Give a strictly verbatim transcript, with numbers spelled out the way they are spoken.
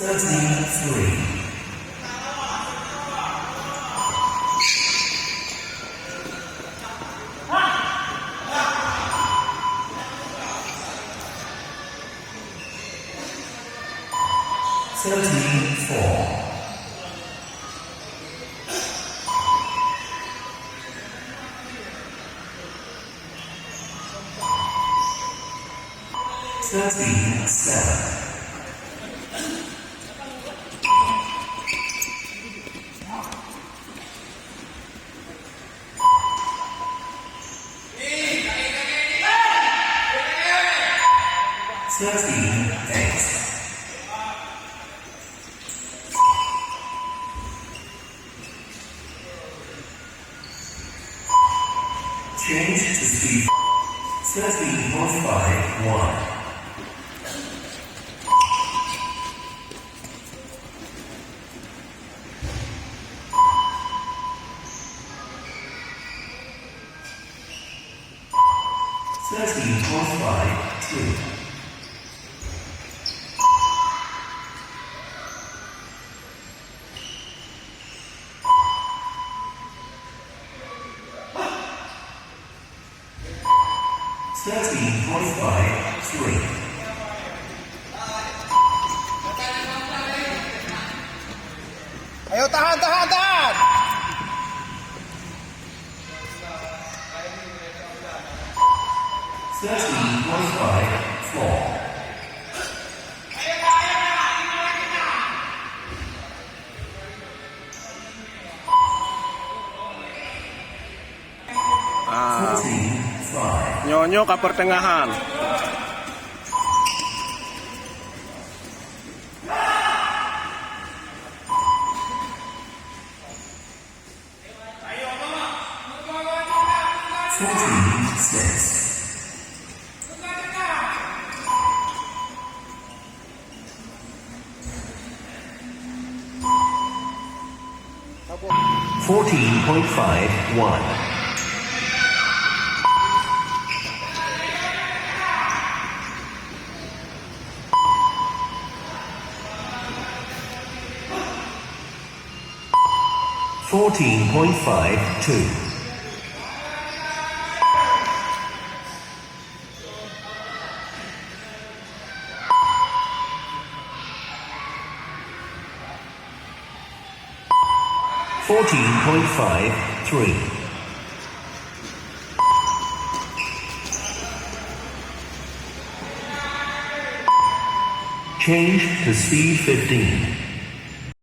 Thirteen three. Thirteen four. Thirteen seven. Thirteen eight. Change to speed. Thirteen point five one. Thirteen point five two. Thirteen point five three. Ayo, tahan, tahan, tahan. Thirteen point five four. Ah. Thirteen five. Nyoe, nyoe ka pertengahan. Fourteen six. Fourteen point five one. Fourteen point five two. Fourteen point five three. Change to speed fifteen.